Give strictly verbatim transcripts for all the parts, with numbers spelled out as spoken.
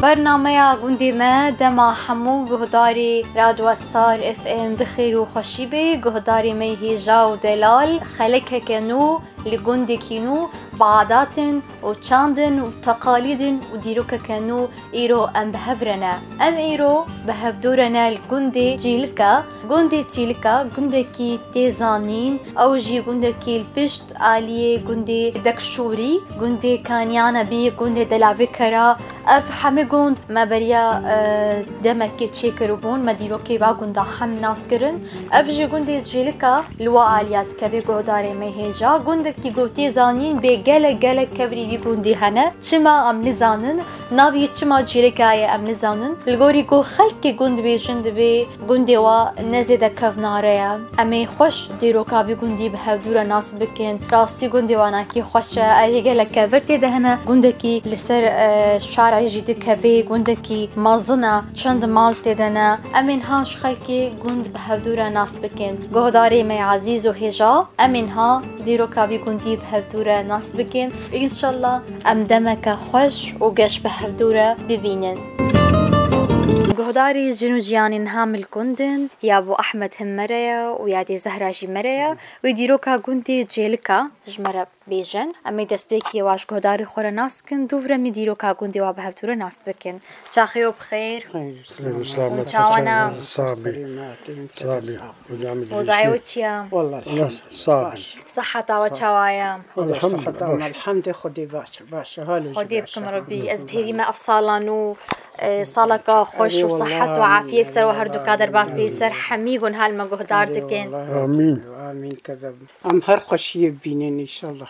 Bernameya gundê me dema hemû guhdarê Radyo Star F M bi xêr û xweşî bê. Guhdarê me hêja û delal, xelekeke nû li gundekî nû bi adatên û çandin û teqalîdin û dîrokeke nû îro em bi hev re ne. Em îro bi hevdû re ne li gundê Cîlika. Gundê Cîlika gundekî tê zanîn, ew jî gundekî li pişt aliyê gundê Dekşûrî, gundê Kaniyana bî, gundê Delavê Kera. Ev hemî gund me beriya, e, demekê çêkiribûn, me dîrokê va gunda hem nas kirin. Ev jî gundê Cîlika li wa aliya dikeve guhdarê me hêja. Gundekî ku tê zanîn bê gelek gelek kevirî vî gundî hene. Çima em nizanin? Navê çima Cîlika ye em nizanin. Li gorî ku xelkê gund bêjin dibê gundê wa ne zêde kevnare ye. Em ê xweş dîroka vî gundî bi hevdû re nas bikin. Rastî gundê wa nakî xweş e. Erê gelek kevir tê de hene. Gundekî li ser, e, şarê jî dikeve. Gundekî mezin e. Çend mal tê de ne. Em ê niha ji xelkê gund bi hevdû re nas bikin. Guhdarê me ezîz û hêja, em ê niha dîroka vî gundî bi hevdû re nas bikin. Înşallah em demeke xweş û geş bi hevdû re bibînin. Guhdarî jin û jiyanên niha min li gund in, ya bo Ahmed him me re ye û ya dê Zehra jî me re ye. Wî dîroka gundê Cêlika ji me re bêjin. Em ê destpêkê wa ji guhdarê xwe re nas bikin, dûv re em ê dîroka gundê wa bi hevdû re nas bikin. Çaxê we bi xêr. Xeyr, Xeyr û selamet. Çawana? Sabî. Selamet, Sabî. Hocam, Odayê we çi ye? Wallah, Elhamdülillah. Sabî. Baş. Seheta we çawa ye? Elhamdülillah, Seheta me, baş. Elhamdê Xwedê baş, baş. Halê Xwedê bikim Rebbî. Ez bihêvî me ev sala nû, e, saleka xweş û sehet û afiyet ser we her du ka derbas bê, ser hemî gunhal me guhdar dikin. Amîn. Amîn kezeb. Em her xweşiyê bînin înşallah.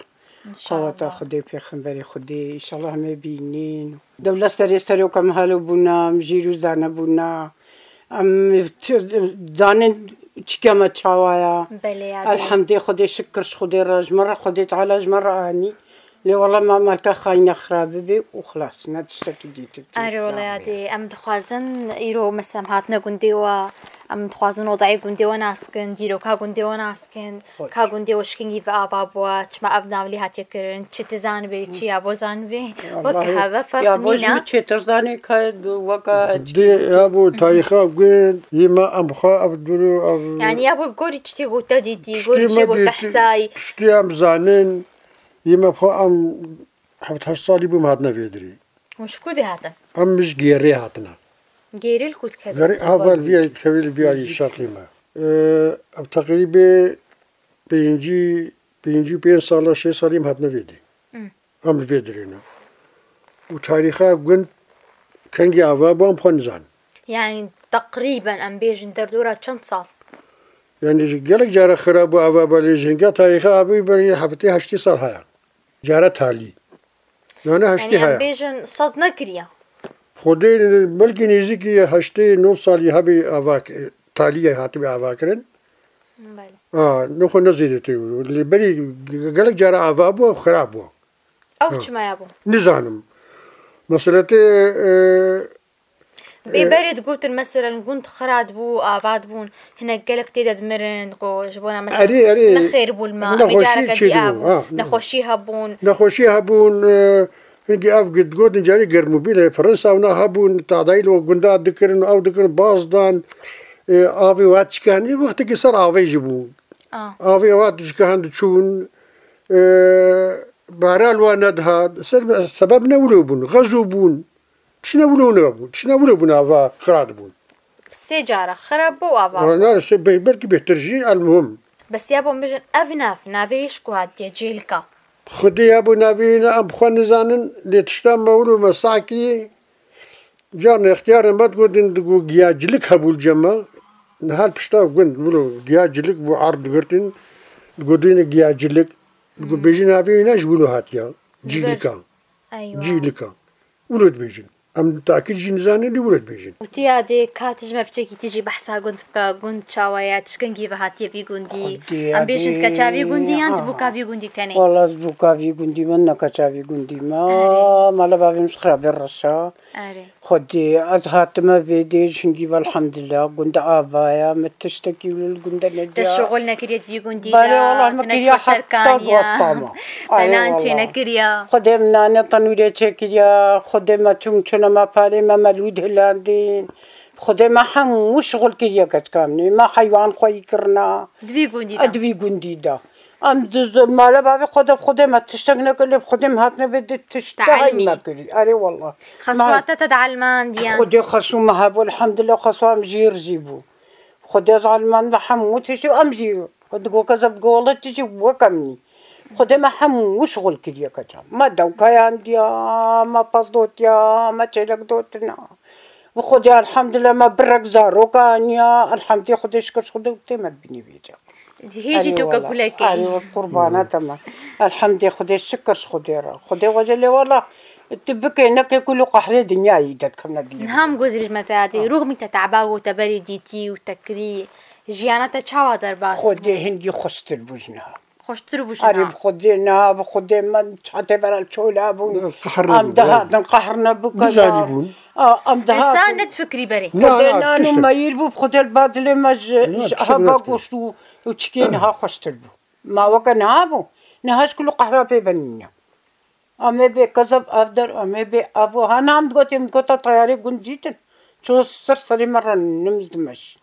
Qaweta Xwedê, pêxemberê Xwedê, înşallah em ê bînin. Dewlet serê serok em halo bûna, em jîr û zane bûna. Em t-, zanin çike me çawa ya. Belê ya dê. Elhamdê Xwedê, şikir ji Xwedê re, ji me re Xwedê Teala ji me re anî. Lê wela me melke xayîne xira bibe û xilas, ne tiştekî dîtir. Erê wela ya dê. Em dixwazin îro mesela em hatine gundê we, em dixwazin odayê gundê we nas kin, dîroka gundê we nas kin. Ka gundê we şikingî ve ava bûa, çima ev navlî hatiye kirin, çi tu zanibê, çi ya bo zanibê, weke heve ferq nîne. Ya bo ji min çêtir zanê ka weka. Dê ya bo tarîxa gund, yê me em xwe ev duru ev. Yani ya bo gorî çi tê gote dîtî, gorî çi gote hesayî. Piştî em zanin, yê me xwe em heft heşt salî bûm hatine vê dirê. Hûn ji ku dê hatin? Em ji Gêrê hatine. Gêrê li ku dikeve? Gêrê, ha, vel vîya dikeve li vîya şerqê me. Ee, ev teqrîbê pêncî, pêncî û pênc sala, şêst salî em hatine vê dê. Hmm. Em li vê dirê ne. Û tarîxa gund kengî ava bû em xwe nizan. Yani teqrîben em bêjin derdora çend sal? Yani ji gelek cara xira bû ava belê jin. Ge tarîxa avê berî heftê heştê sal heye. Cara talî. Nane heştê heye. Yani em bêjin sed nekiriye. Xwedê belkî nêzîkî heştê nod salî hebê ava k-, talî ye hatibê ava kirin. Belê. Ha, ne xwe ne zêde tê. Lê berî gelek cara ava bû, xirab bû. Ew çima ya bû? Nizanim. Mesela tê, e, Bê berê digotin, meselen, gund xira dibû, ava dibûn, hinek gelek tê de dimirin, ku ji bona, meselen, erê, erê, nexêr bû li me, em ê careke dî av bûn, nexweşî hebûn. Nexweşî hebûn, e, hingî ev digotin carê germûbîl e, Fransa wina hebûn, tadayî li gunda dikirin, ew dikirin, baz dan, e, avê we dişkihan, ê wextekî ser avê jî bû. A. Avê we dişkihan diçûn, e, bara li we nedihat, ser, sebeb ne wilo bûn, xezo bûn. Tiştine wilo nebû. Tiştine wilo bûn ava xira dibûn. Sê cara xira bû ava. Ava ne, sê be-, belkî bêhtir jî, elmuhim. Bes ya bo em bêjin ev nav, navê ji ku hatiye, Cêlika. Xwedê ya bo navê ne em xwe nizanin, lê tişta me wilo me sah kiriye. Carna extiyarên me digotin, digo giyacilik hebû li cem me. Niha li pişta gund wilo giyacilik bû erd digirtin. Digotin giyacilik. Digo bêjin navê ne ji wilo hatiye. Cîlika. Eywa. Cîlika. Wilo dibêjin. Em takîd jî nizanin, lê wilo dibêjin. Û tu ya dê ka tu ji me piçekî tu jî behsa gund bike, gund çawa ye, tu ji kengî ve hatiye vî gundî? Em bêjin tu keça vî gundî yan tu bûka vî gundî tenê? Wala ez bûka vî gundî me, ne keça vî gundî me. Erê. Mala bavê min ji xirabê reşa. Erê. Xwedê, ez hatime vê dê, jingî ve elhamdulillah, gund ava ye, min tiştekî wilo li gund de nediya. Te şixul nekiriye di vî gundî de? Belê, wala min kiriya, heta ez westa me. Te nan çênekiriya? Xwedê min nane tenûrê çêkiriya, Xwedê me çûn çûna Me parê me melûd hilandîn. Xwedê me hemû şixul kiriye keçika min. Me heywan xweyî kirina. Di vî gundî de. Di vî gundî de. Em di z-, mala bavê xwe de Xwedê me tiştek nekir, lê Xwedê me hatine vê di tişt de hey Telimî. Me kirî. Erê wallah. Xeswa te te dielmandiyan. Xwedê xesû me hebû, elhamdulillah, xeswa em jî rizî bû. Xwedê ez elmand me hemû tiştî em jî. Digo kezeb digo wele tiştî weke min î. Xwedê me hemû şixul kiriye keça. Me dewkeyan diya, me pez dotiya, me çêlek dotina. Bi Xwedê elhamdulillah me birek zarok aniya. Elhamdê Xwedê şikir ji Xwedê tê me dibînî vêca. Hê jî Erê tu wala. Kekulekê. Erê wez qurbana te me. Elhamdê Xwedê şikir ji Xwedê re. Xwedê wece lê wala tu bike neke kul û qehrê dinyayî de dikevne dilê. Niha min gozî bijme te yadê. Ruxmî te teba û te berê dîtî û te kirî. Jiyana te çawa derbas bû? Xwedê hingî xweştir bû ji niha. Xweştir bû ji Erê niha. Bi Xwedê niha, bi Xwedê me çatê vera çola bûn. Ne, qehr Em nebû, dihatin qehr nebû keza. Nizanî bûn. A, em dihatin. Însan nedifikrî berê. Na, Xwedê na, nan û tiştek. Meyîr bû, bi Xwedê li ba dilê me ji, Na, ji tiştek heba nedifikrî. Goşt û, û çikê niha xweştir bû. Ma weke niha bû. Niha ji kul û qehra pê ve nîne. Em ê bê kezeb ev der, em ê bê ev û. Hana em digotin, em digota teyarê gund dîtin. Ço ser serê me re nimz dimeş.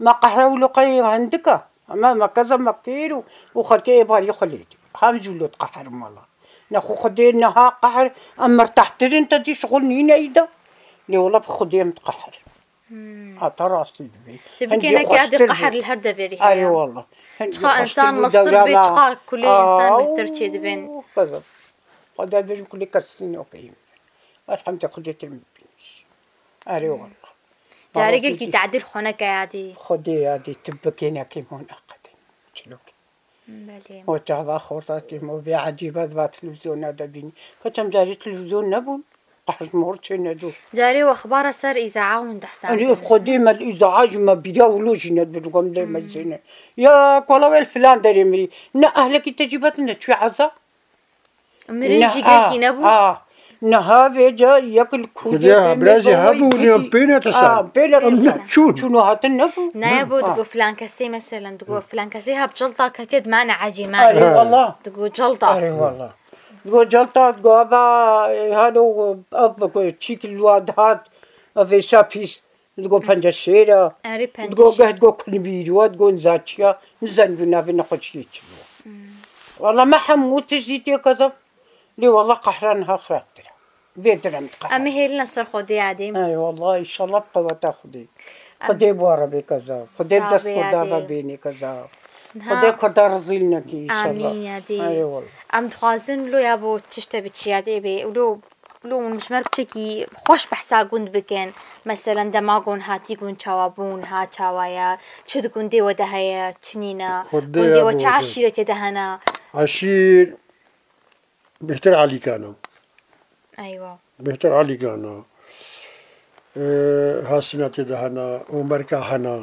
Me qehre û loqeyê hindik e. Ema me keza me kêr û, û xelkê ê barî xwe lê dî. Hem jû lo diqeherim wela. Nexwe Xwedê niha qeher, em mirtehtir in, te dî şixul nîne î de. Lê wela bi Xwedê em diqeherin. Hmm. Heta rastî dibê. Te Hindî bikêne ki xweştir dê qeher bû. Li her deverî Erê heye. Wela. Hindî Çiqa xweştir însan bû mistir bê, dewra me. Çiqa kulê însan Aa, bêhtir çê dibên. Keza. Xwedê dibêjim kulê kesî nokeyim. Elhamdülillah Xwedê tê min bibînîş. Erê wela. Carê Barasî gelkî dî. Tedîl xwe neke yadî. Xwedê yadî tu bikê nekê mon eqedin. Çilokê. Belê. O çava xorta kêm, o vê ecîbe di va televîzyona de bînî. Ka çem carê televîzyon nebûn. Qehr ji mor çê nedû. Carê we xibara ser îzaa hûn dehsa Erê dibin. Xwedê me îzaa ji me bîra wilo jî nedibin, kom lê me Hmm. zêne. Ya kola wel filan derê mirî. Ne ehlekî te jî betin ne çû eza. Mirin Niha, jî gelkî nebû. A, niha vêca yek li Xwedê kûdê ha, de birazî mezin hebû, wayî yan pê ne te ser. A, pê ne te Em ser. Çûn. Çûn û hatin nebû. Naya bo Ha. Digo filan kesê, meselen, digo filan kesê hep cilta ketiye, dime ne ecî me. Erê Ha. Wala. Digo cilta. Erê wala. Digo cilta, digo ava, e, halo, ev, digo çîk li wa dihat, ev êşa pîs. Digo penceşêr e. Erê Digo penceşêr. Geh digo kunbîrî wa, digo nizaçiya. Nizanî bi navê nexweşiyê çi bû. Hmm. Wala me hemû tişt dîtiye kezab. Lê wala qehra niha xirabtir e. Vê dir em diqehrin. Em ê hêlin ser Xwedê yadê. Ey wala, înşallah bi qeweta Xwedê. Em Xwedê bi we re bê kezab. Xwedê bi dest Kurda ve bênê kezab. Niha Xwedê Kurda rezîl nekî înşallah. Amîn yadê. Ey wala. Em dixwazin lo ya bo tişte bi çi yadê bê. Lo Lo hûn ji me re piçekî xweş behsa gund bikin. Meselen, dema gund hatî, gund çawa bûn, ha çawa ye, çi di gundê we de heye, çi nîne, Xwedê gundê ya we bi çi we de. Eşîretê de hene? Eşîr bêhtir Alîkan e. Eywa. Bêhtir Alîkan e. Ee, Hasîna tê de hene, Omerka hene,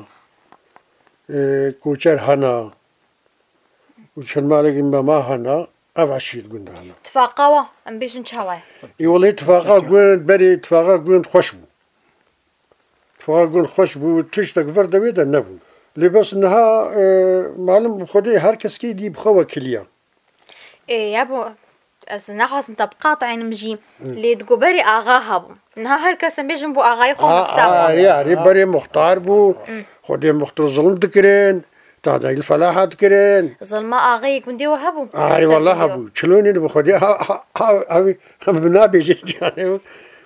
ee, Koçer hene. Û çend malekî me ma hene, ev eşîr gund hene. Tifaqa wa, em bêjin çawa ye? Ê welê tifaqa gund, berê tifaqa gund xweş bû. Tifaqa gund xweş bû, tiştek vir de wê de nebû. Lê bes niha, e, malum bi Xwedê her kes kê dî bi xwe wekiliya. Ê, ya bo, ez naxwazim te biqatînim jî. Hı. Lê digo berê axa hebû. Niha her kes em bêjin bo axayê xwe Ha, mepsa ha, bû. Arê, arê, berê muxtar bû. Hı. Xwedê muxtar zulm dikirin. Tadayî felaha dikirin. Zilma axayê gundê we hebû? Ay, Ser wala gundê we. Hebû. Çilonê bi Xwedê ha, ha, ha, ha, em nabêjin canê.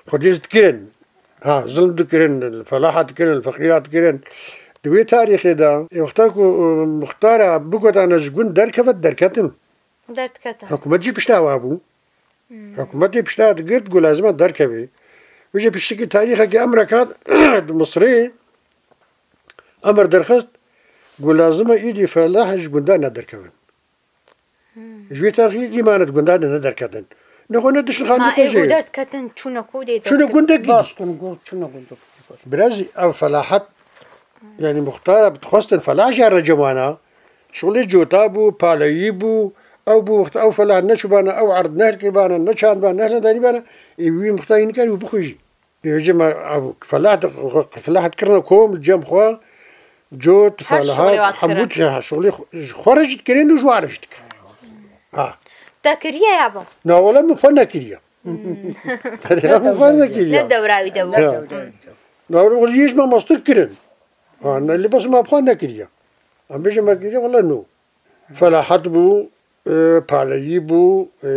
Xwedê dikirin. Ha, zilm dikirin, felaha dikirin, feqîra dikirin. Di wê tarîxê de, ê wexta ku, e, muxtara bigotane ji gund derkeve, derketin. Derdiketin. Hikûmet jî pişta wa bû. Hmm. Hikûmetê pişta digirt ku lazim e derkevê. Wê jî piştikî tarîxekî emrek hat di Misirê, emir derxist ku lazim e îdî felah ji gundan nederkevin. Hmm. Ji wê tarîxê îdî mane di gundan de nederketin. Nexwe ne dişin xanî Ma xwe ê jê. Ku derdiketin çûne ku dê Çûne derketin? Gundekî dî. Bas, gund, çûne gundekî dî. Biraz ev felahet, yani muxtara bi dixwestin felah jê re cemana. Şolê cota bû, paleyî bû, ew bû wexta ew felah neçûbana, ew erd nehelkiribana, neçandibana, nehlendanîbana, ê wî muxtarî nikar wî bixwî jî. Ê wê cem ev felah, felah kirine kom, cem xwe, cot, Her şolê felahat, wa dikirin. Hemû tişt, ha, şolê xwe, ji xwe re jî dikirin û ji wan re jî dikirin. Ha. Te kiriye ya bo? Na wele min xwe nekiriye. Tarîxa min xwe nekiriya. Ne dewra wî de bû. Ya. Dewra wî de. Nawir ol yî ji me mastir kirin. Ha, ne, lê bes me bi xwe nekiriya. Em bêjin me kiriya, wele no. Felahet bû, e, paleyî bû, e,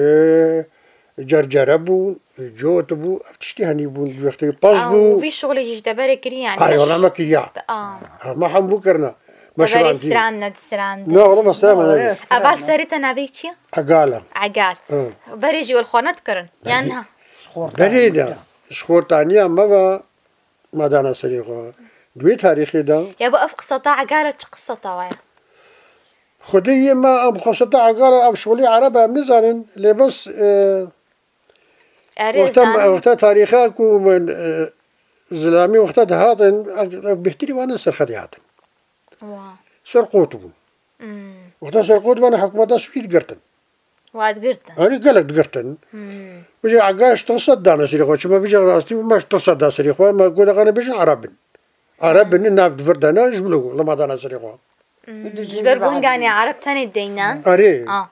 cercere bû, e, cot bû, ev tiştî henî bûn, wextê pez bû. Ew, vî şixulê jî ji deverê kirî, yanî. Ay, wele me kiriya. A. Ha, me hemû kirina. Me deverê şirandî. Strandine, distrandin. Ne, wele me strandine. Heval serê te navê çi ye? Egal e. Egal. Hı. Berê jî wele xwe nedikirin. Yan ha? Berê de, ji xortaniya me ve me dana serê xwe. Di wê tarîxê de. Ya bu ev qiseta Egala çi qiseta wa ye? Xwedê yê me em qiseta Egala ev şolê Ereb em nizanin. Lê bes, e, Erê wexta, zanin. Wexta tarîxa ku min, e, zilamî wexta dihatin, e, bêhtirî wan serxedê hatin. Wa. Serqot bûn. Hmm. Wexta serqot bûn, hikûmeta Swîd girtin. Wa digirtin. Erê gelek digirtin. Hmm. Bêje Ega ji tirsa dane serê xwe. Çima bêje rastî me ji tirsa da serê xwe. Me goda xane bêjin Ereb in. Ereb in, nav di vir de ne, ji bil ku lema dane serê xwe. Hmm. Ji ber ku hinganê Ereb tenê deynan. Erê. Ah.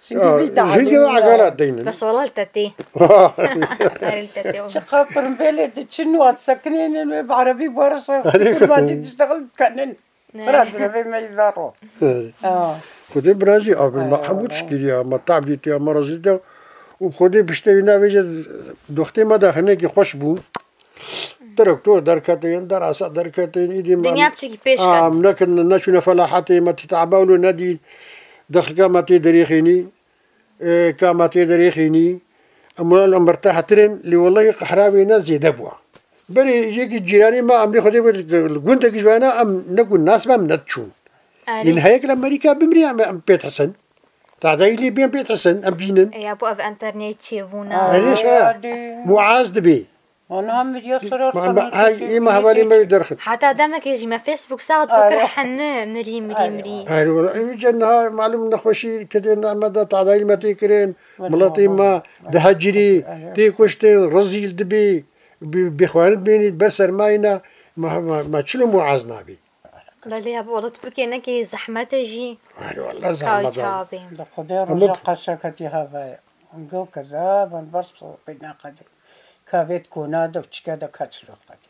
Çünkü bir de Jingê ve Egala deynin. Bes wela li te tê. Erê li te tê. Çi qat tirmbêlê diçin û disekinînin wê bi Erebî barisa Erê. Kurmancî diştexil dikenin. Ne. Bira direvê me yî zaro. Evet. Ha. Xwedê birazî abin, me hemû tişt kiriya, me tabî tiya, me razî tiya. Û Xwedê piştê wî navêje doxtê me de hinekî xweş bû. Direktor derketin, derasa derketin, îdî me Dinya piçekî pêş ket. Em nekin, neçûne felahetê, me tî te'ba wilo nedî. Dexika me tê derêxînî. E, ka me tê derêxînî, em wela em mertehetir in, lê welehî qehra wê ne zêde bûa. Berê yekî cîranê me, em lê Xwedê wê li gundekî ji wayana em ne ku nas me em nediçûn. Erê. Yên heyek li Amerîka bimrî em, em pê dihesin. Tadayî lê bên pê dihesin, em bînin. E, ya bo ev enternet çêbûna. Erê, şa, muaz dibê. Ana mirya sora Ma, ma, hay, ê me hevalê me wê derxin. Heta demekê jî me Facebook sax dikir, hene mirî, mirî, mirî. Hay, wala, ev ca niha malum nexweşî kedê me de tadayî me tê kirin, miletê me dihecirî, tê kuştin, rezîl dibî, bi, bêxwarin dibînî, ber sermayî ne, me, me, me çilo muaz nabî. Belê ya, bi wala tu bikê nekê zehmet e jî. Hay, wala zehmet e. Çavê. Bi Xwedê roja qeşeketî heve. Go keza, ben bers pê neqedî. Ka vêt kona de û çike de kaç lo xwedî.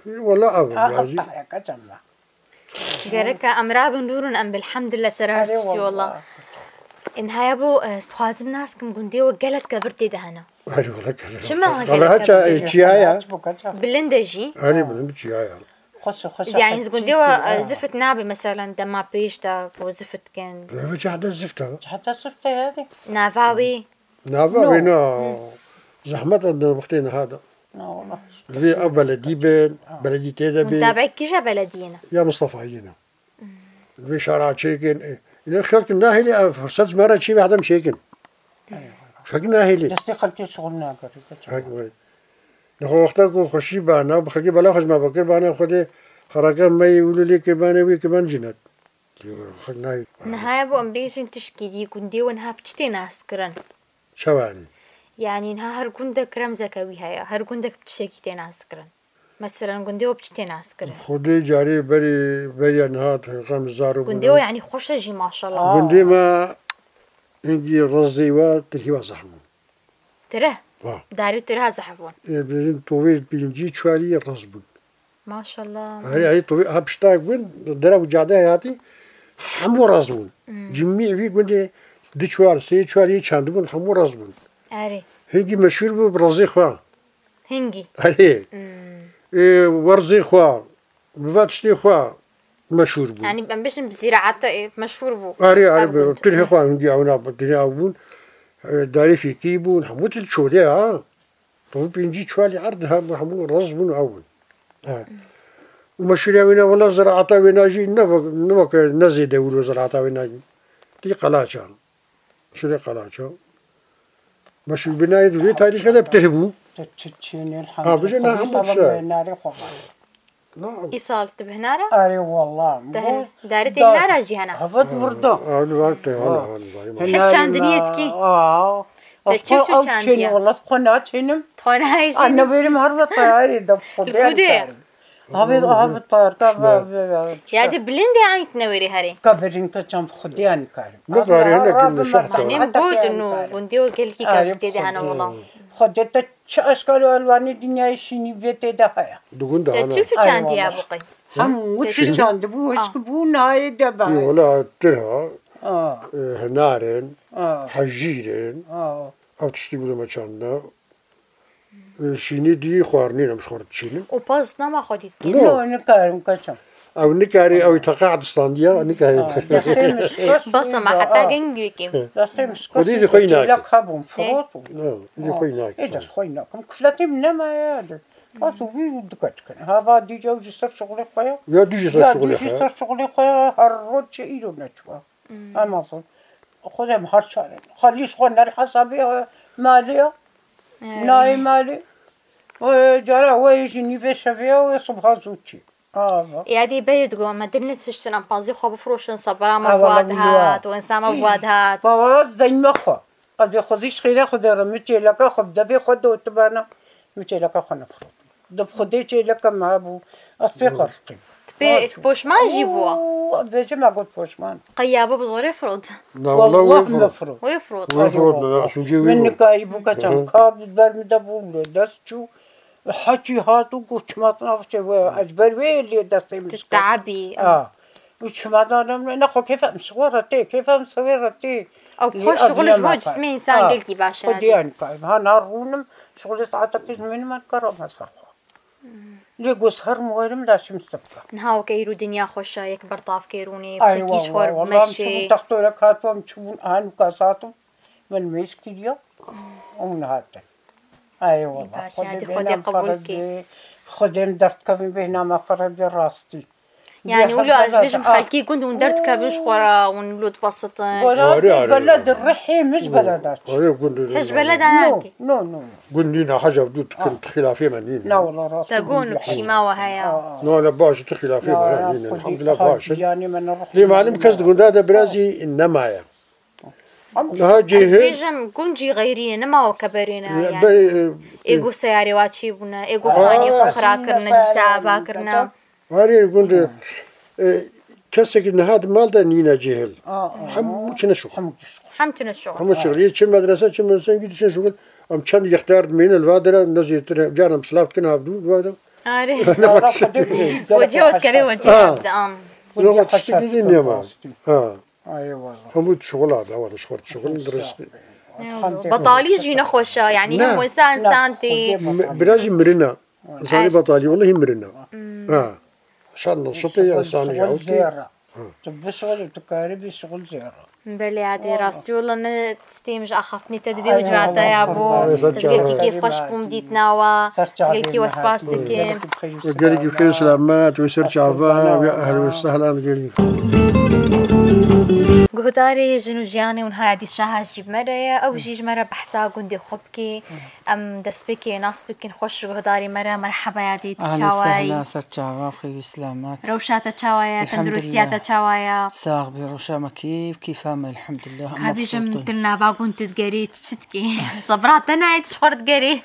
Wala ev Aha, lazî. Gereka em rabin dûrin em bilhemdillah ser her tiştî wala. Ên haya bo, e, ez dixwazim nas kim gundê we gelek kevir tê de hene. Erê wala kevir. Çima gelek kevir tê de? Çiyaya. Bilind e jî. Erê bilind çiyaya. Xweş, xweş. Yani gundê we, e, zifit nabe, meselen dema pêş de ku zifit kin. Ev cehde zifta. Cehde zifta ya de. Nava wê. Nava wê na. Zehmet e di wextê niha de. Na wala. Divê ev beledî bin, beledî tê de bê. Muntabe kîja belediyê ne? Ya Mustafayê ne. Divê şara çêkin. E, yine xelk nahêlî, ev fırsat ji me re çê ve hedem çêkin. Xelk nahêlî. Destê xelkê şixul nake. Xelk wê. Nexwe wexta ku xweşî bana, bi xelkê bela xwe ji me vekir bana, Xwedê hereke me yê wilo lê kê bane, wê kê ben cinet. Xelk nayê. Niha ya bo em bêjin tişkî dî gundê we niha bi çi tê nas kirin? Çawa yanî? Yanî niha her gundek remzeke wî heye. Her gundek bi tiştekî tê nas kirin. Meselen gundê we bi çi tê nas kirin? Xwedê carê berê, beriya niha xem zaro bûne. Gundê we yanî xweş e jî maşallah. Gundê me hingî rezê we tirhî we zehf bûn. Tirih? Ha. Darî tiriha zehf bûn. Ê, bêjin tovê pêncî çarî rez bûn. Maşallah. Herî, herî tovê, ha pişta gund, dere û cade hayatî hemû rez bûn. Hmm. Cimî wî gundê du çar, sê çar yê çend bûn, hemû rez bûn. Erê. Hingî meşhûr bû bi rezê xwe. Hingî. Erê. Hmm. Ê, werzê xwe, bi va tiştê xwe meşhûr bû. Yanî em bêjin bi zîraeta, e, meşhûr bû. Erê, erê, ev gund. Tirhê xwe hingî ewna dinya bûn. E, darî fêkî bûn, hemû til çolê ha. Hemû pêncî çualî erd hem, hemû rez bûn ew bûn. He. Û meşhûriya wê ne wela ziraeta wê ne jî ne wek, ne wek, ne zêde wilo ziraeta wê ne. Tî qelaça. Şirê qelaça. Meşhûr binayê di vê tarîxê de pitir bû. Te çi çênê Ha, bijê ne hemû tişe. Narê xwe. Na. Îsal tu bi hinara? Arê wallah. Te hin-, darê te hinara jî hene? Hava di vir de. Ha, li var te, ha, ha, li var. Hiç çandiniyê dikî? Aa. Te çi çi çandiye? Wallah, xwe naçênim. Xwe nayê çênim. Anne benim her ve tayarê de xwedê. Li ku de? Havê, havê tarka ve, ve, ve. Ya de bilind e, eyn tine wêrê herê. Ka verîn ka çam xwedê ya nikarim. Ne zarê, ne kim şahta. Benim bu dinu, gundê o gelkî ka tê de hene wala. Xwedê te çi eşkal û elwanê dinyayê şînî vê tê de heye. Di gunda hene. Te çi çu çandiya bu qey? Hemû çi çandibû, hişk bû, nayê de be. Wala tira, e, hinarin, hejîrin. Ew tiştî bû me çandina. Şînî dî xwarinî ne, min ji xwe re dişînim. Û pez nema xwe dît kê? No. No, nikarim keçim. Ew nikarî, ew teqe distandiya, nikarî. Destê min şikest. Bes ama heta geng wekî. Destê min şikest. Xwedî dî xwe nakim. Çêlek hebûn, firot û. No, dî xwe nakim. Ê dest xwe nakim. Kifletê min nemaye. Bas û wî dike dikin. Hava dî ew ji ser şixulê xwe ye. Ya dî ji ser şixulê xwe ye. Ya dî ji ser şixulê xwe ye, her roj çi îro neçû. Amazon. Xwedê em her çar in. Xalî ji xwe nerî hesabê malê ya. Nayê malê. Wê cara wê jî nîvê şevê ya, wê sibha zû çî. Ava. Ya dê berê digo, me dil ne tiştin, em pazî xwe bifroşin, sebra me bi wa dihat, û insan me bi wa dihat. Baba, ez deynme xwe. Ez ê xwezî ji xêrê xwe dêrim, min çêleka xwe bi devê xwe dotibana, min çêleka xwe nefirot. Di xwedê çêleke me hebû, ez pê qirqîm. Tu pê poşman jî bû? Û, ez bêjim, me got poşman. Qey ya bû bi zorê firot? Na, wala wê firot. Wê firot. Wê firot, na, na, şûncê wê. Min nikayî bû, keçam ka bi ber min de bû, li dest çû. Heçî hat û got, çimat nav çê wê, ez ber wê lê destê min şikest. Teabî. Ha. Û çimat nav ne xwe kêfa min sixwe re tê, kêfa min sixwe re tê. Ew xwe şixul ji bo cismê însan gelkî baş e. Xwedî yani ka, ha, na rûnim, şixulê saetekê ji min, min kara me ser xwe. Lê got her muwerim da çim sifka. Niha weke îro dinya xweş e, yek bertav kê rûnê, piçekî ji xwe meşê. Textorek hatibû, em çûbûn, a nûka satim, min mêş kiriya, û min hatin. Ay wallah, baş e, Xwedê hadi bêhna Xwedê qebûl kê. Xwedê em derdkevin bêhna me ferhebê rastî. Yani wilo ez bêjim xelkî gund hûn derdikevin ji xwe re, hûn wilo dibesitin. Wala, beled rihê min ji beleda çû. Hej beleda nakê. No, no, no. Gund nîne, heca dû dikin, tu xilafê me nîne. Na wala rast. Te gon û pişîma we heye. Na, na, baş, tu xilafê me nîne. Elhamdulillah, baş. Lê malum kes di gunda de birazî nemaye. Niha cêhil. Ez bêjim, gund jî xeyrî ne, nema weke berê ne, yani. Ê go seyarê wa çêbûne, ê go xaniyê xwe xira kirine, dîsa ava kirine. Arê gund, e, kesekî niha di mal de nîne cêhil. Hemû çine şixul. Hemû çine şixul. Hemû şixul. Yê çi medrese, çi medrese, yê diçin şixul. Em çend yextiyar dimînin, li va dere, ne zêtir e, caran em silav dikin, havdû, li va de. Arê. Wecê ot kevê wecê. Ha. Hevde am. Wecê tiştekî dî nêma. Ha. Ay, eyvallah. Hemû şixula da, wala şixul, şixul dirist. Elhamdülillah. Betalî jî nexweş e, yani hem wisa insan tê. Biraz jî mirina. Zanî betalî, wallahî mirina. Ha. Şan neşitê ya insanî ya, okey. Zêr e. Tu bişixulî, tu karî bî şixul zêr e. Belê, adê rastî wala ne tiştê min ji axaftinê te divê û civata ya bû. Ez gelkî kêfxweş bûm dîtina we. Ez gelkî we spas dikim. Gelkî xêr selamet, wê ser çava, wê ehlen we sehlen gelkî. Guhdarê Jin û Jiyanê û niha ya dî Şaha jî bi me re ye. Ew jî ji me re behsa gundê xwe bikê. Em destpêkê nas bikin. Xweş guhdarê me re, merheba ya dî, tu çawa yî? Ehlen sehlen, ser çava, xêr û selamet. Rewşa te çawa ye? Tenduristiya te çawa ye? Sax bî, rewşa me kêf, kêfa me, elhamdulillah. Ka bêjim, tu li nava gund tu digerî, tu çi dikî? Sebra te nayê, tu ji xwe re digerî.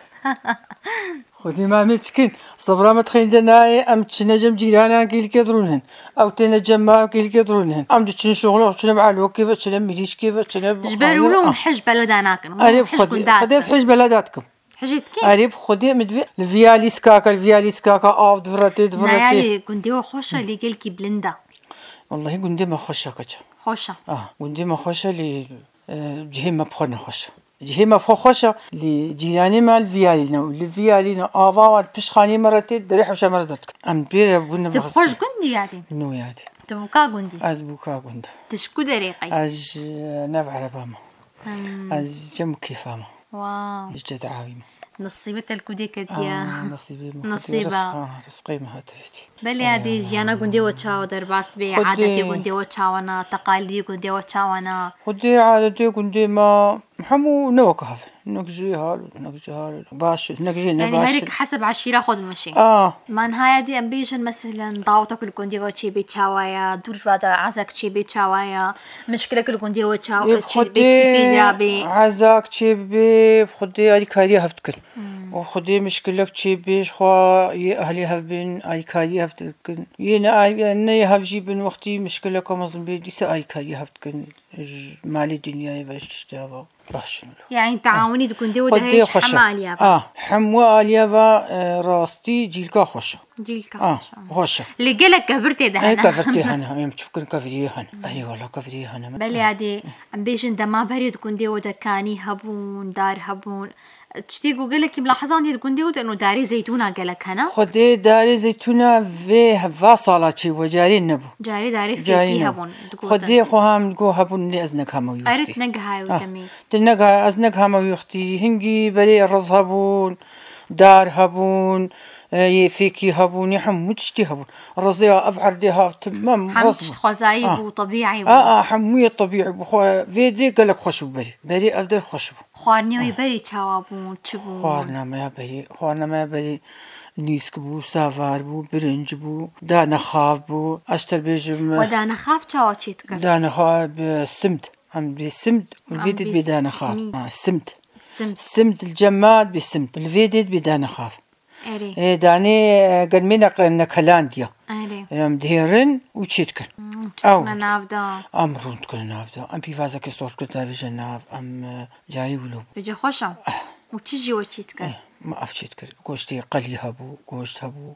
Xwedî me em ê çikin? Sebra me dixeyinde nayê, em çine cem cîranan kêlîkê dirûnin. Ew têne cem me kêlîkê dirûnin. Em diçin şixulê xwe, çine bi elokê ve, çine mirîşkê ve, çine bi... Ji ber wilo hûn hij beleda nakin. Erê, hûn hij gunda dikin. Xwedê ez hij beleda dikim. Hijî dikî? Erê, bi Xwedê min divê li viya lîskaka, li viya lîskaka av diviretê, diviretê. Nayê, gundê we xweş e, lê gelkî bilind e. Wallahî gundê me xweş e, keça. Xweş e. Ah, gundê me xweş e, lê, e, cihê me bi xwe nexweş e. Cihê me bi xwe xweş e, lê cîranê me li viya lî ne. Li viya lî ne, ava ava pişt xaniyê me re tê, derê hewşa me re derdikin. Em pê re bûne. Tu bi xwe ji gundî yadî? No yadî. Tu bûka gundî? Ez bûka gund. Tu ji ku derê qey? Ez ji, e, nav ereba me. Hmm. Ez cem û kêfa me. Wow. Ji ced avî me. Nesîbê te li ku dê ketiye. Ah, nesîbê me. Nesiba. Xwedê rizqa, rizqê me hate vêtî. Belê, ya dê jiyana gundê we çawa derbas dibe, adetê gundê we çawa ne, teqalîdê gundê we çawa ne? Xwedê adetê gundê me hemû ne weke hev in. Nek jê hal, nek jê hal, baş, nek jê ne baş. Yani her yek heseb eşîra xwe dimeşê. Ah. Man haya dê em bêjin, meselen, dawetek li gundê we çêbê çawa ye, dûr ji vada ezek çêbê çawa ye, mişkilek li gundê we çawa çêbê, kî pê rabê? Ezek çêbê, Xwedê alîkariya hev dikin. Hmm. Û Xwedê mişkilek çê bê ji xwe yê ehlê hev bin, alîkariyê hev dikin. Yê ne ay-, ne yê hev jî bin wextî mişkileka mezin bê, dîsa alîkariyê hev dikin. Ji malê dinyayê ve ji tiştê heva. Baş in lo. Yani taawunî di gundê û de Xwedê heye ji xweş e. Hema aliya ve. Ah, hemû aliya ve, e, rastî cîlka xweş e. Cîlka Ah, xweş e. Xweş e. Lê gelek kevir tê de Ê, hene. Kevir tê hene. Em çi bikin, keviriyê hene. Erê wala keviriyê hene. Belê adê, em bêjin dema berê di gundê û de kanî hebûn, dar hebûn. Tiştê ku gelekî milahizan dê di gundê û de ino darê zeytûna gelek hene. Xwedê darê zeytûna vê heva sala çê bû, carê nebû. Carê darê Carê fêkî nebû. Hebûn, digotin. Xwedê xwe ham digo hebûn, lê ez negihame wî Erê wextî. Tu negihaye wî Ah, demê. Tu negihaye, ez negihame wî wextî. Hingî berê riz hebûn, dar hebûn, e, yê fêkî hebûn, yê hemû tiştî hebûn. Rizê ya ev erdê hat, temam Hemû riz tişt bû. Xwezayî Ah. Bû, tebîî bû. Ah, ah, hemû yê tebîî bû. Xwe, vê dê gelek xweş bû berê. Berê ev der xweş bû. Xwarinê wî berê çawa bûn, çi bûn? Xwarina me ya berê, xwarina me ya berê nîsk bû, savar bû, birinc bû, danexav bû. Ez te bêjim, We danexav çawa çê dikir? Danexav bi simd. Em bi simd, li vê Em dê bi bê danexav. Simî. Ha, simd. Simd. Simd li cem me dibê simd. Li vê dê dibê danexav. Erê. Ê, danê, e, gelmê ne-, nekelandiya. Erê. Em dihêrin û çê dikin. Hmm, çi Ew. Dikine nav de? Em rûn dikine nav de. Em pîvazeke sor dikine davêje nav. Em, e, carî wilo. Vêce xweş e. Û çi jî we çê dikir? Eh, me ev çê dikir. Goştê qelî hebû, goşt hebû,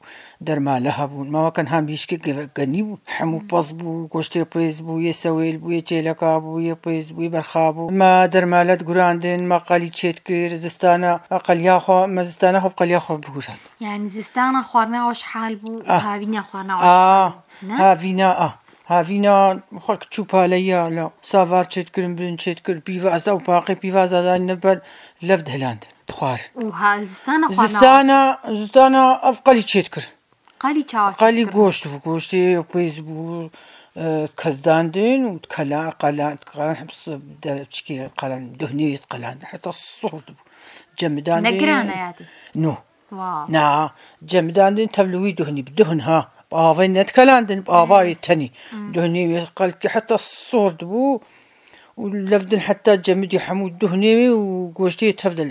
dermale hebûn. Me weke niha mîşkê ge-, genî bû. Hemû Hmm. Pez bû, goştê pêz bû, yê sewêl bû, yê çêleka bû, yê pêz bû, yê berxa bû. Me dermale digurandin, me qelî çê dikir, zistana, me qeliya xwe, me zistana xwe bi qeliya xwe bigurand. Yani zistana xwarina we ji hal bû, Ah. Havîna xwarina we ji Ah, hal bû. Ne? Havîna, ah. Havîna xwe çû paleya la. Savar çêdikirin, bin çêdikir, pîvaza û paqê pîvaza da ne ber lev dihilandin, dixwarin. Û ha, zistana xwarina we Zistana, zistana ev qelî çêdikir. Qelî çawa Qelî çêdikir? Goşt bû, goştê pêz bû, e, kezdandin û kela, qela, qela, hepsi de çikê qelen, duhnê qelen, heta sihur dibû. Cemidandin. Ne giran e yadî? No. Wa. Na, cemidandin tev li wî duhnî bi duhn ha. Bi avê nedikelandin, bi avayê tenî. Hmm. Duhnê wê qelkî heta sor dibû û levdin heta cemidî hemû duhnê wê û goştê tev de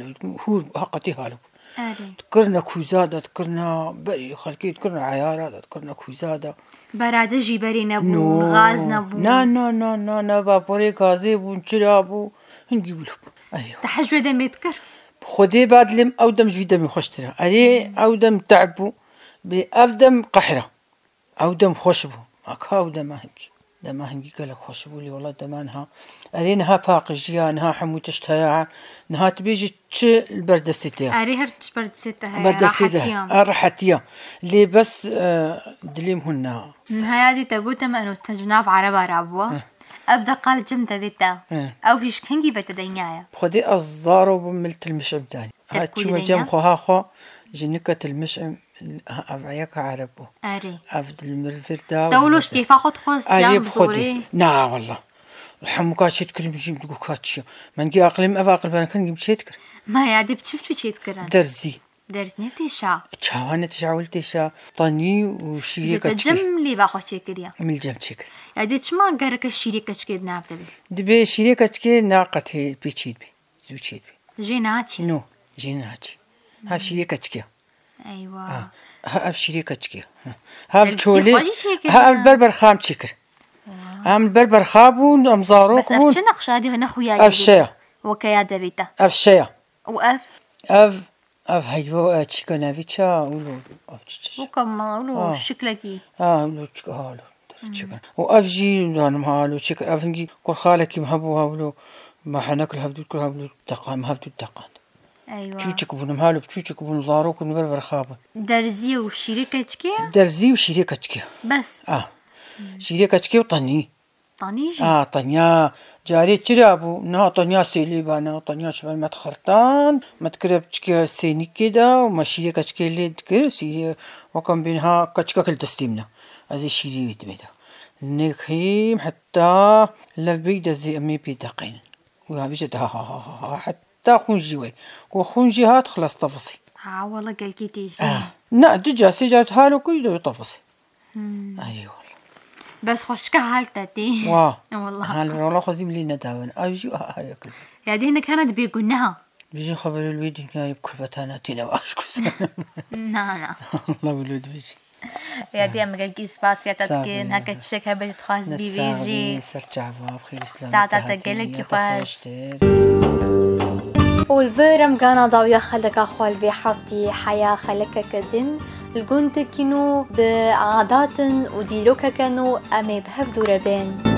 hûr heqetî hal bû. Erê. Dikirine kûza de, dikirine berî xelkê, dikirine eyara de, dikirine kûza de. Berade jî berî nebûn, No. Gaz nebûn. Na, na, na, na, na, vaporê gazê bûn, çira bû, hingî wilo bû. Erê. Te hej wê demê dikir? Bi Xwedê ba dilêm ew dem ji vî demê xweştir e. Erê, ew dem te'b bû. Bê ev dem qehra. Ew dem xweş bû. Aka ew dema hingî. Dema hingî gelek xweş bû, lê wela dema niha. Erê, niha paqijiya, niha hemû tişt heye. Niha tu bêjî çi li ber destê te ye? Erê, her tişt ber destê te heye. Ber destê te. Rahetiya. A, rahetiya. Lê bes, e, dilêm hûn na. Niha yadî te gote me, eno te ji nav ereba rabûwa. Heh. Ev deqa li cem devê te. Heh. Ew hişk hingî be te denya ye. Xwedê ez zaro bûm, min li tilmişim danî. Te Ha, bi kû çûme cem denya? Xwe ha xwe, ji nika tilmişim, ha, ev eyeka ereb bû. Erê. Ev li mir vir da Te û wilo ji kêfa xwe dixwest Erê yan bi bi xwe zorê? Dê. Na, wela. Hemû ka çê dikirim jî min digot ka çi ye. Min gî aqilê min ev aqil ben kin gî min çê dikir. Ma yadê bi çi biçû çê dikirin? Derzî. Derz ne têşa? Çawa ne têşa, ewil têşa. Tanî û şîrê Ji te keçikê. Cem lê ba xwe çêkiriye. Min cem çêkir. Ya dê çima gereke şîrê keçikê di nav de be? Dibê şîrê keçikê naqetê pê çê dibê. Zû çê dibê. Jê naçî? No, jê naçî. Ha şîrê keçikê. Eywa. Ha, ha ev şîrê keçikê. Ha. Ha ev Te çolê. Xwe jî çêkiriye. Ha ev ber berxam çêkir. Em ber berxa bûn, em zarok Bes ev bûn. Çi nexşa dî ne xuya Ev şeya. Weke ya devê te. Ev şeya. Û ev? Ev, ev heyva, e, çîka navî ça, wilo, ev çi, çi, çi. Weke ma, wilo Ha. Şiklekî. Ha, wilo çik, ha, wilo. Çik. Û ev jî, zanim ha, wilo çik, ev hingî kurxalekî min hebû, ha, wilo. Me henek li hevdû kir, ha, wilo deqan, me hevdû deqan. Eywa. Çûçik bûn, em halo çûçik bûn, zarok bûn, ber berxa bûn. Derzî û şîrê keçikê? Derzî û şîrê keçikê. Bes? Ah. Şîrê keçikê û tenî. Tenî jî? Ah, tenya. Carê çira bû, niha tenya sêlê ba, niha tenya çiber me dixirtan, me dikire biçikê sênîkê de û me şîrê keçikê lê dikir, şîrê weke em bê niha keçikek li destê min e. Ez ê şîrê wê dimê de. Nêxîm heta lev bê de zê em ê pê deqeynin. Û ya vî jî daha ha ha ha ha heta xûn jî wey. Ku xûn jî hat xilas tefisî. Ha, wela gelkî tê jî. Ah. Na, du ca, sê car halo ku de tefisî. Hmm. Ay wela. Bes xweşika hal te tê. Wa. Wela. Hal wela xwezîm lê nedawin. Ay jî ha ha yakın. Ya dê hinek hene dibê guneha. Bijî xwe berê li wî dinyayê bi kurbetana tîne baş kusanim. Na, na. Allah wilo dibêjî. Ya diye, em gelkî spasiya te Sağ dikin. ol. Heke tiştek hebe li dixwaz Ne bî sağ vî jî. Ol, ser çava, bi xêr û selamet Saeta te hatî, gelekî ya xweş. xweştir. Û li vir em gana dawiya xeleka xwe li vê heftî heya xelekeke din li gundekî nû bi adat in û dîrokeke nû em ê bi hev dû re bên.